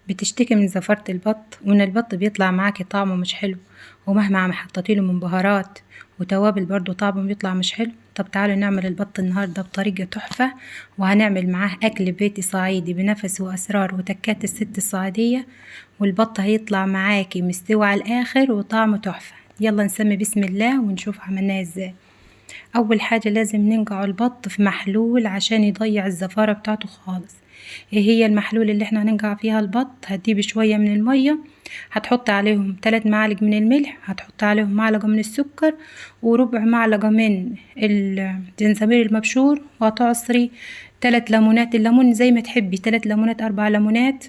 بتشتكي من زفارة البط وان البط بيطلع معاكي طعمه مش حلو، ومهما عم حطيتيله من بهارات وتوابل برضو طعمه بيطلع مش حلو. طب تعالوا نعمل البط النهاردة بطريقة تحفة، وهنعمل معاه أكل بيتي صعيدي بنفس وأسرار وتكات الست الصعيدية، والبط هيطلع معاكي مستوي على الآخر وطعمه تحفة. يلا نسمي بسم الله ونشوف عملناه ازاي. أول حاجة لازم ننقع البط في محلول عشان يضيع الزفارة بتاعته خالص. ايه هي المحلول اللي احنا هننقع فيها البط؟ هتجيبي شوية من المية، هتحطي عليهم 3 معالق من الملح، هتحطي عليهم معلقة من السكر وربع معلقة من الجنزبيل المبشور، وهتعصري 3 ليمونات، الليمون زي ما تحبي، 3 ليمونات 4 ليمونات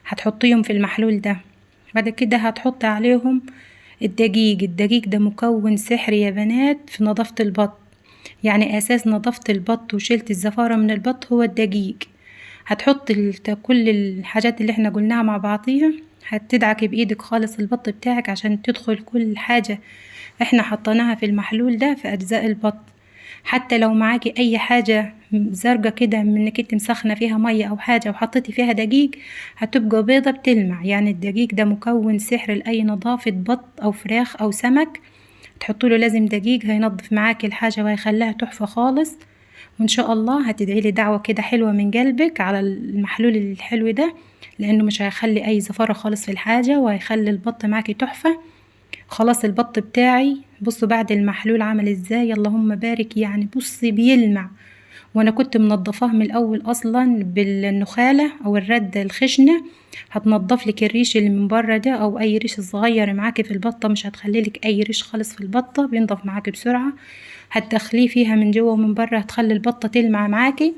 هتحطيهم في المحلول ده. بعد كده هتحطي عليهم الدقيق. الدقيق ده مكون سحري يا بنات في نظافة البط، يعني أساس نظافة البط وشيلة الزفارة من البط هو الدقيق. هتحط كل الحاجات اللي احنا قلناها مع بعضيها، هتدعكي بإيدك خالص البط بتاعك عشان تدخل كل حاجة احنا حطيناها في المحلول ده في أجزاء البط. حتى لو معاكي أي حاجة زرقة كده من انك انت مسخنة فيها مية أو حاجة وحطيتي فيها دقيق هتبقى بيضة بتلمع. يعني الدقيق ده مكون سحر لأي نظافة بط أو فراخ أو سمك، تحطوله لازم دقيق، هينظف معاكي الحاجة وهيخليها تحفة خالص. وإن شاء الله هتدعي لي دعوة كده حلوة من قلبك على المحلول الحلو ده، لأنه مش هيخلي أي زفارة خالص في الحاجة وهيخلي البط معاكي تحفة. خلاص البط بتاعي بصوا بعد المحلول عمل ازاي، اللهم بارك، يعني بصي بيلمع. وانا كنت منظفاه من الاول اصلا بالنخاله او الرده الخشنه، هتنضف لك الريش اللي من بره ده او اي ريش صغير معاكي في البطه، مش هتخلي لك اي ريش خالص في البطه، بينضف معاكي بسرعه. هتدخليه فيها من جوه ومن بره، هتخلي البطه تلمع معاكي.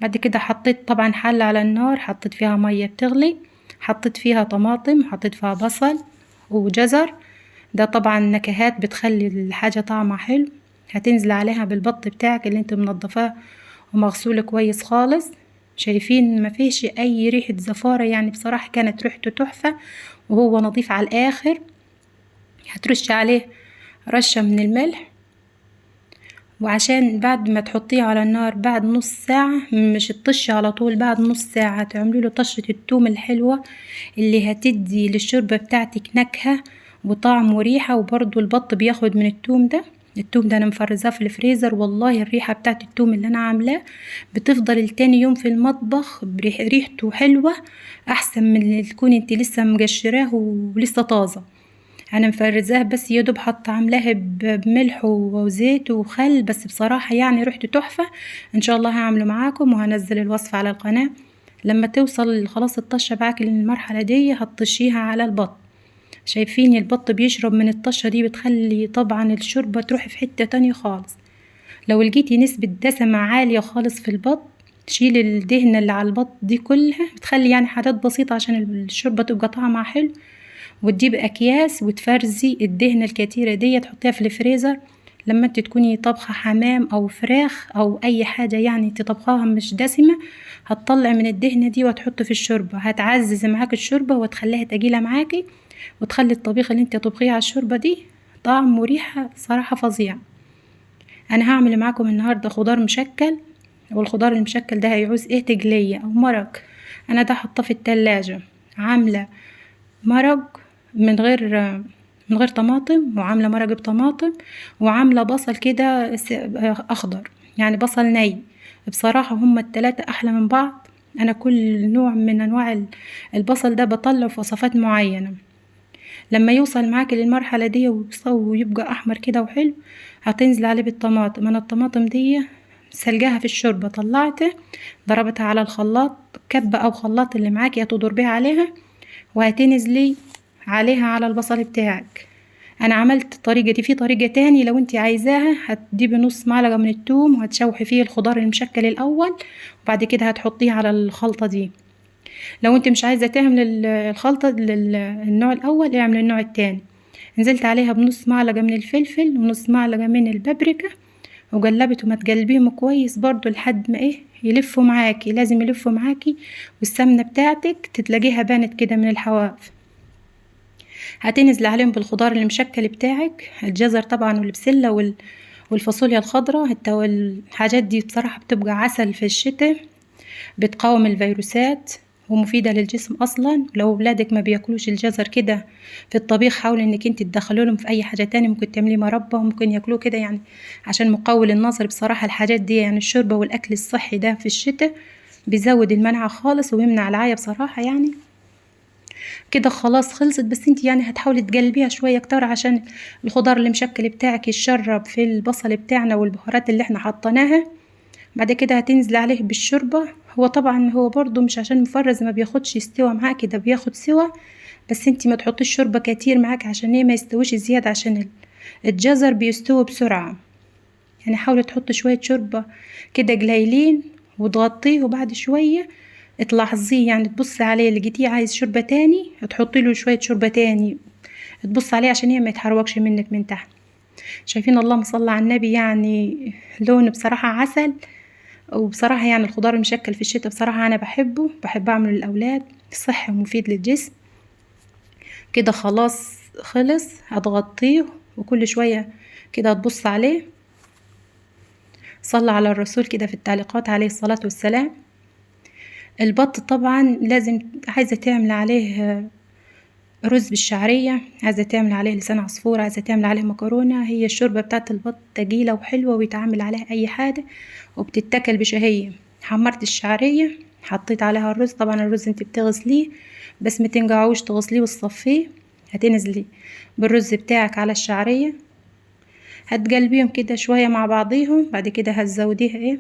بعد كده حطيت طبعا حله على النار، حطيت فيها ميه بتغلي، حطيت فيها طماطم، حطيت فيها بصل وجزر، ده طبعا نكهات بتخلي الحاجه طعمها حلو. هتنزل عليها بالبط بتاعك اللي انت منضفاه ومغسوله كويس خالص. شايفين ما فيش اي ريحه زفاره، يعني بصراحه كانت ريحته تحفه وهو نظيف على الاخر. هترش عليه رشه من الملح، وعشان بعد ما تحطيه على النار بعد نص ساعة، مش تطشي على طول، بعد نص ساعة تعملي له طشة التوم الحلوة اللي هتدي للشوربة بتاعتك نكهة وطعم وريحة. وبرضو البط بياخد من التوم ده، التوم ده انا مفرزاه في الفريزر، والله الريحة بتاعت التوم اللي انا عاملاه بتفضل التاني يوم في المطبخ ريحته حلوة، احسن من اللي تكون انت لسه مقشراه ولسه طازة. انا مفرزاه بس يا دوب حاطه عاملاها بملح وزيت وخل، بس بصراحه يعني ريحته تحفه. ان شاء الله هعمله معاكم وهنزل الوصفه على القناه. لما توصل خلاص الطشه معاكي للمرحله دي هتطشيها على البط. شايفين البط بيشرب من الطشه دي، بتخلي طبعا الشوربه تروح في حته تانية خالص. لو لقيتي نسبه دسمه عاليه خالص في البط، شيلي الدهنه اللي على البط دي كلها، بتخلي يعني حاجات بسيطه عشان الشوربه تبقى طعمها حلو. وتجيب اكياس وتفرزي الدهنه الكتيره دي، تحطيها في الفريزر. لما انت تكوني طبخه حمام او فراخ او اي حاجه يعني تطبخاها مش دسمه، هتطلع من الدهنه دي وتحط في الشوربه، هتعزز معاك الشوربه وتخليها تقيله معاكي، وتخلي الطبيخ اللي انت تطبخيه على الشوربه دي طعم وريحه صراحه فظيعه. انا هعمل معاكم النهارده خضار مشكل، والخضار المشكل ده هيعوز ايه؟ تقليه او مرق. انا ده حاطاه في التلاجة، عامله مرق من غير طماطم، وعامله مرق بطماطم، وعامله بصل كده اخضر، يعني بصل ني. بصراحه هما التلاتة احلى من بعض. انا كل نوع من انواع البصل ده بطلعه في وصفات معينه. لما يوصل معاك للمرحله دي ويبقى احمر كده وحلو، هتنزل عليه بالطماطم. انا الطماطم دي سلقاها في الشوربه، طلعتها ضربتها على الخلاط، كبه او خلاط اللي معاكي هتضربيها عليها، وهتنزلي عليها على البصل بتاعك. انا عملت الطريقه دي، في طريقه تاني لو انت عايزاها، هتجيبي نص معلقه من الثوم وهتشوحي فيه الخضار المشكل الاول، وبعد كده هتحطيه على الخلطه دي. لو انت مش عايزه تعمل الخلطه النوع الاول، اعملي النوع التاني. نزلت عليها بنص معلقه من الفلفل ونص معلقه من البابريكا، وقلبت، وما تقلبيهم كويس برضو لحد ما ايه يلفوا معاكي، لازم يلفوا معاكي، والسمنه بتاعتك تتلاقيها بانت كده من الحواف. هتنزل عليهم بالخضار المشكل بتاعك، الجزر طبعا والبسله والفاصوليا الخضراء. الحاجات دي بصراحه بتبقى عسل في الشتاء، بتقاوم الفيروسات ومفيدة للجسم اصلا. لو اولادك ما بياكلوش الجزر كده في الطبيخ، حاولي انك انت تدخلوا لهم في اي حاجة تانية، ممكن تعملي مربى وممكن ياكلوه كده يعني عشان مقوي للنظر. بصراحة الحاجات دي يعني الشوربة والاكل الصحي ده في الشتاء بيزود المناعة خالص ويمنع العيا بصراحة يعني. كده خلاص خلصت، بس انت يعني هتحاولي تقلبيها شوية اكتر عشان الخضار المشكل بتاعك يتشرب في البصل بتاعنا والبهارات اللي احنا حطيناها. بعد كده هتنزل عليه بالشوربة. هو طبعا هو برضو مش عشان مفرز ما بياخدش استوى معاكي، ده بياخد سوا، بس انت ما تحطيش شوربة كتير معاك عشان ايه ما يستويش زيادة، عشان الجزر بيستوي بسرعة. يعني حاولي تحطي شوية شوربة كده قليلين وتغطيه، وبعد شوية تلاحظيه يعني تبصي عليه، لقيتيه عايز شوربة تاني تحطي له شوية شوربة تاني، تبص عليه عشان هي ما يتحرقش منك من تحت. شايفين اللهم صل على النبي، يعني لونه بصراحة عسل. وبصراحة يعني الخضار المشكل في الشتاء بصراحة أنا بحبه، بحب أعمله للأولاد، صحي ومفيد للجسم. كده خلاص خلص، هتغطيه وكل شوية كده هتبص عليه. صلى على الرسول كده في التعليقات عليه الصلاة والسلام. البط طبعا لازم عايزة تعمل عليه رز بالشعرية، عايزة تعمل عليه لسان عصفور، عايزة تعمل عليه مكرونة. هي الشوربة بتاعت البط تقيلة وحلوة ويتعمل عليها أي حاجة وبتتاكل بشهية. حمرت الشعرية، حطيت عليها الرز. طبعا الرز انت بتغسليه بس ما تنقعوش، تغسليه وتصفيه. هتنزلي بالرز بتاعك على الشعرية، هتقلبيهم كده شوية مع بعضيهم. بعد كده هتزوديها ايه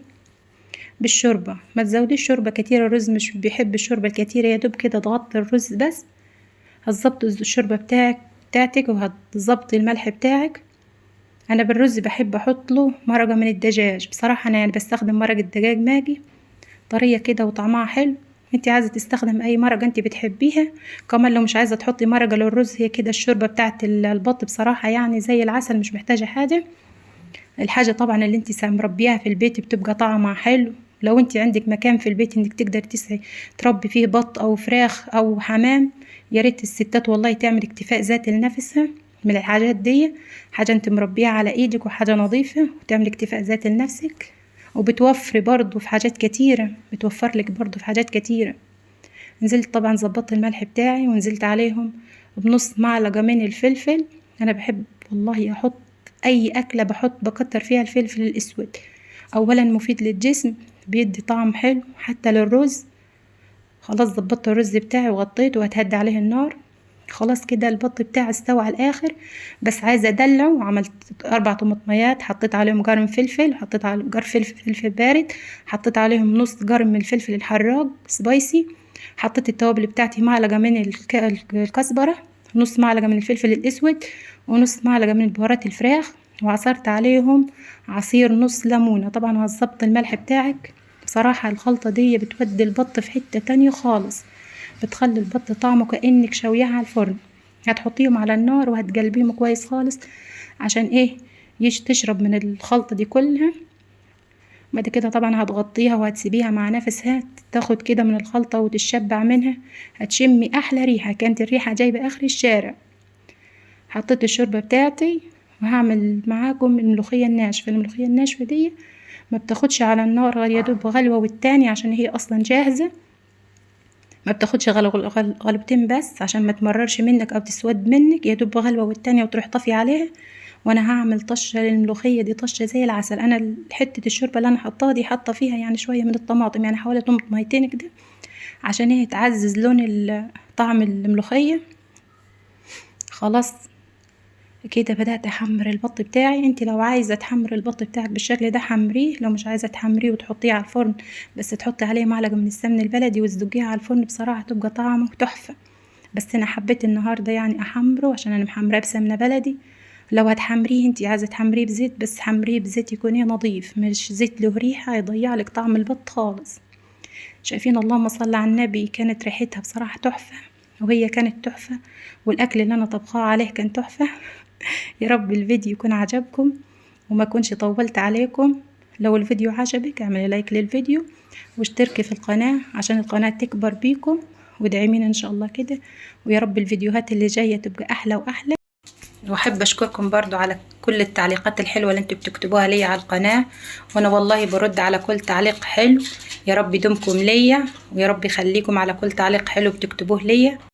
بالشوربة. ما تزوديش شوربة كتير، الرز مش بيحب الشوربة الكتيرة، يا دوب كده تغطي الرز بس. هتظبطي الشوربة بتاعتك وهتظبطي الملح بتاعك. انا بالرز بحب احط له مرقة من الدجاج، بصراحة انا يعني بستخدم مرقة دجاج ماجي طرية كده وطعمها حلو. انت عايزة تستخدم اي مرقة انت بتحبيها. كمان لو مش عايزة تحطي مرقة للرز، هي كده الشوربة بتاعت البط بصراحة يعني زي العسل، مش محتاجة حاجة. الحاجة طبعا اللي انت مربيها في البيت بتبقى طعمها حلو. لو انت عندك مكان في البيت انك تقدر تسعي تربي فيه بط او فراخ او حمام، يا ريت الستات والله تعمل اكتفاء ذاتي لنفسها من الحاجات دي. حاجة انت مربيها على ايدك وحاجة نظيفة، وتعمل اكتفاء ذاتي لنفسك، وبتوفري برضو في حاجات كتيرة، بتوفر لك برضو في حاجات كتيرة. نزلت طبعا ظبطت الملح بتاعي ونزلت عليهم بنص معلقة من الفلفل. انا بحب والله احط اي اكلة بكتر فيها الفلفل الاسود، اولا مفيد للجسم، بيدي طعم حلو حتى للرز. خلاص ظبطت الرز بتاعي وغطيته وهتهدي عليه النار. خلاص كده البط بتاعي استوى على الاخر، بس عايزه ادلعه. وعملت 4 طماطميات، حطيت عليهم قرن فلفل، حطيت على قرن فلفل بارد، حطيت عليهم نص قرن من الفلفل الحراق سبايسي، حطيت التوابل بتاعتي معلقه من الكزبره، نص معلقه من الفلفل الاسود، ونص معلقه من بهارات الفراخ، وعصرت عليهم عصير نص ليمونه. طبعا هتظبط الملح بتاعك. بصراحه الخلطه دي بتودي البط في حته تانية خالص، بتخلي البط طعمه كأنك شوياه على الفرن. هتحطيهم على النار وهتقلبيهم كويس خالص عشان ايه تشرب من الخلطة دي كلها. بعد كده طبعا هتغطيها وهتسيبيها مع نفسها تاخد كده من الخلطة وتتشبع منها، هتشمي احلى ريحة، كانت الريحة جايبة اخر الشارع. حطيت الشوربة بتاعتي وهعمل معاكم الملوخية الناشفة. الملوخية الناشفة دي ما بتاخدش على النار غير يا دوب غلوة والتاني عشان هي اصلا جاهزة، ما بتاخدش غلوتين بس عشان ما تمررش منك او تسود منك، يا دوب غلوة والتانية وتروح طافية عليها. وانا هعمل طشة للملوخية دي، طشة زي العسل. انا حتة الشوربة اللي انا حطاها دي حاطة فيها يعني شوية من الطماطم، يعني حوالي طماطميتين كده عشان هي تعزز لون طعم الملوخية. خلاص كده بدأت احمر البط بتاعي. انت لو عايزة تحمر البط بتاعك بالشكل ده حمريه، لو مش عايزة تحمريه وتحطيه على الفرن بس تحطي عليه معلقة من السمن البلدي وتزجيه على الفرن، بصراحة تبقى طعمه تحفة. بس انا حبيت النهاردة يعني احمره عشان انا محمراه بسمنة بلدي. لو هتحمريه انت عايزة تحمريه بزيت، بس حمريه بزيت يكون ايه نظيف، مش زيت له ريحة يضيع لك طعم البط خالص. شايفين اللهم صل على النبي، كانت ريحتها بصراحة تحفة، وهي كانت تحفة، والاكل اللي انا طبخاه عليه كان تحفة. يا رب الفيديو يكون عجبكم وما كنش طولت عليكم. لو الفيديو عجبك اعملي لايك للفيديو واشتركي في القناة عشان القناة تكبر بيكم، ودعمينا ان شاء الله كده، ويا رب الفيديوهات اللي جاية تبقى احلى واحلى. واحب اشكركم برضو على كل التعليقات الحلوة اللي انتوا بتكتبوها ليا على القناة، وانا والله برد على كل تعليق حلو. يا رب يدومكم ليا، ويا رب يخليكم على كل تعليق حلو بتكتبوه ليا.